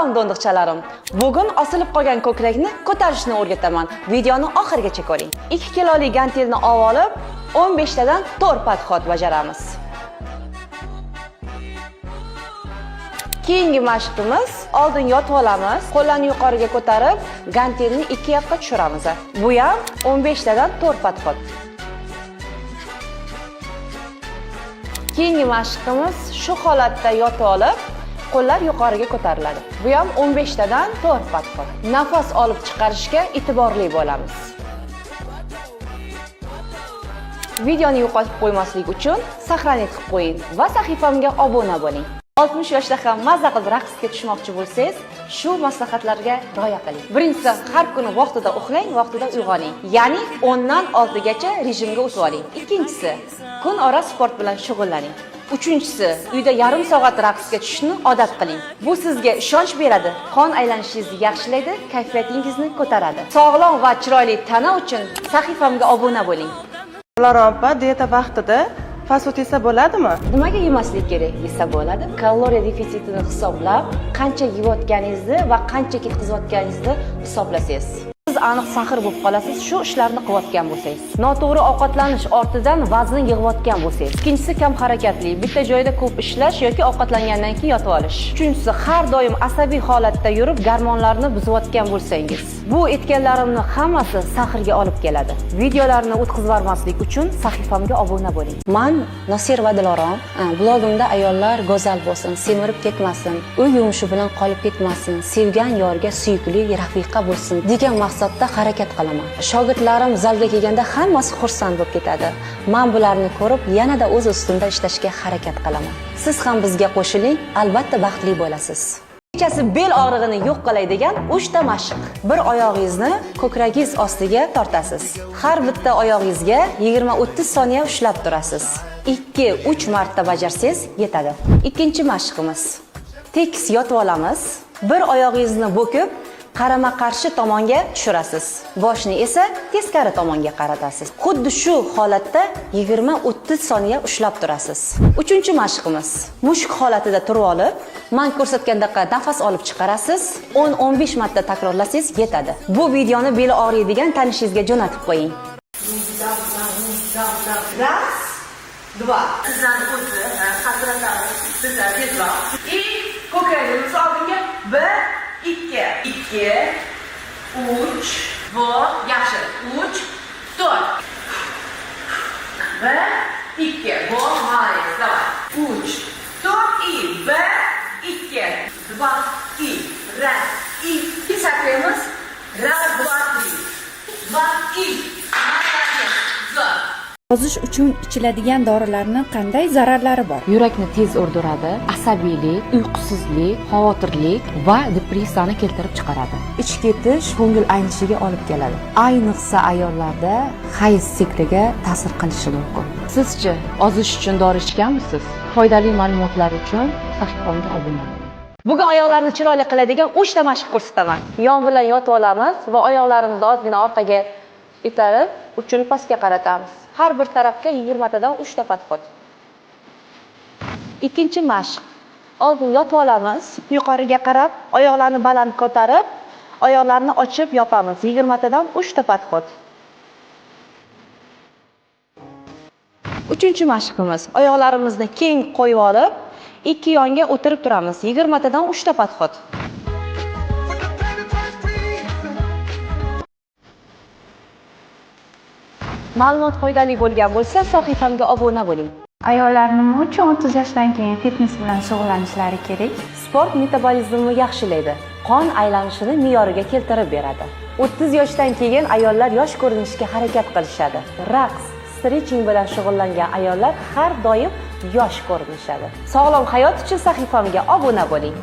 Salom do'ndiqchalarim. Bugun osilib qolgan ko'krakni ko'tarishni o'rgataman. Videoni oxirigacha ko'ring. 2 kilolik gantelni olib, 15 tadan 4 podxod bajaramiz. Keyingi mashqimiz oldin yotib olamiz, qo'llarni yuqoriga ko'tarib, gantelni ikki yoqqa tushiramiz. Bu ham 15 tadan 4 podxod. Keyingi mashqimiz shu holatda yotib olib, qo'llar yuqoriga ko'tariladi. Bu ham 15 tadan 4 podxod. Nafas olib chiqarishga e'tiborli bo'lamiz. Videoni yo'qotib qo'ymaslik uchun saqlanib qilib qo'ying va sahifamga obuna bo'ling. 60 yoshda ham mazza qilib raqsga tushmoqchi bo'lsangiz, shu maslahatlarga rioya qiling. Birinchisi, har kuni vaqtida uxlang, vaqtida uyg'oning. Ya'ni 10 dan 6 gacha rejimga o'tib oling. Ikkinchisi, kun ora sport bilan shug'ullaning. Uchinchisi, uyda yarim soat raqsga tushishni odat qiling. Bu sizga ishonch beradi, qon aylanishingizni yaxshilaydi, kayfiyatingizni ko'taradi. Sog'lom va chiroyli tana uchun sahifamga obuna bo'ling. Dilorom opa, dieta vaqtida fast food yesa bo'ladimi? Nimaga yemaslik kerak? Yesa bo'ladi. Kaloriya defitsitini hisoblab, qancha yeyotganingizni va qancha ketkazayotganingizni hisoblasangiz. Siz aniq saxir bo'lib qolasiz shu ishlarni qilayotgan bo'lsangiz. Noto'g'ri ovqatlanish ortidan vazn yig'ayotgan bo'lsangiz. Ikkinchisi, kam harakatli, bitta joyda ko'p ishlash yoki ovqatlangandan keyin yotib olish. Uchinchisi, har doim asabiy holatda yurib gormonlarni buzayotgan bo'lsangiz. Bu aytganlarimni hammasi saxirga olib keladi. Videolarni o'tkazib yubormaslik uchun sahifamga obuna bo'ling. Man Nosirova Dilorom. Blogimda ayollar go'zal bo'lsin, semirib ketmasin, uy yumushi bilan qolib ketmasin, sevgan yorga suyukli rafiqa bo'lsin degan maqsadda harakat qilaman. Shogirdlarim zalga kelganda hammasi xursand bo'lib ketadi. Man bularni ko'rib yanada o'z ustimda ishlashga harakat qilaman. Siz ham bizga qo'shiling, albatta baxtli bo'lasiz. Kechasi bel og'rig'ini yo'q qiladigan 3 ta mashq. Bir oyog'ingizni ko'kragingiz ostiga tortasiz. Har bitta oyog'ingizga 20-30 soniya ushlab turasiz. 2-3 marta bajarsangiz yetadi. Ikkinchi mashqimiz. Tekis yotib olamiz. Bir oyog'ingizni bo'kib, qarama-qarshi tomonga tushirasiz. Boshni esa teskari tomonga qaratasiz. Xuddi shu holatda 20-30 soniya ushlab turasiz. Uchinchi mashqimiz. Mushuk holatida turib olib, man ko'rsatgandaqa nafas olib chiqarasiz. 10-15 marta takrorlasangiz yetadi. Bu videoni beli og'riydigan tanishingizga jo'natib qo'ying. Раз, два. Tizzani o'zi hasratamiz. Tizlar tezroq. И ko'kragimiz oldinga. 1, 2, 2, 3, вот, yaxshi. 3, 4. 1, 2, вот, молодец, давай. 3, 4 и 1, 2, 2, и раз, и. Saklaymiz. Раз, два, три. Два, и. Молодец. Zo'r. Ozish uchun ichiladigan dorilarni qanday zararlari bor? Yurakni tez urdiradi, asabiylik, uyqusizlik, xavotirlik va depressiyani keltirib chiqaradi. Ichib ketish ko'ngil aynishiga olib keladi. Ayniqsa ayollarda hayz sikliga ta'sir qilishi mumkin. Sizchi ozish uchun dori ichganmisiz? Foydali ma'lumotlar uchun sahifamga obuna bo'ling. Bugun oyoqlarni chiroyli qiladigan 3 ta mashq ko'rsataman. Yon bilan yotib olamiz va oyoqlarimizni ozgina orqaga itarib, uchini pastga qaratamiz. Har bir tarafga 20 tadan 3 ta podxod. Ikkinchi mashq. Oldin yotib olamiz, yuqoriga qarab, oyoqlarni baland ko'tarib, oyoqlarni ochib yopamiz. 20 tadan 3 ta podxod. Uchinchi mashqimiz. Oyoqlarimizni keng qo'yib olib, ikki yonga o'tirib turamiz. 20 tadan 3 ta podxod. Ma'lumot foydali bo'lgan bo'lsa, sahifamga obuna bo'ling. Ayollar nima uchun 30 yoshdan keyin fitness bilan shug'ullanishlari kerak? Sport metabolizmni yaxshilaydi, qon aylanishini me'yoriga keltirib beradi. 30 yoshdan keyin ayollar yosh ko'rinishga harakat qilishadi. Raqs, stretching bilan shug'ullangan ayollar har doim yosh ko'rinishadi. Sog'lom hayot uchun sahifamga obuna bo'ling.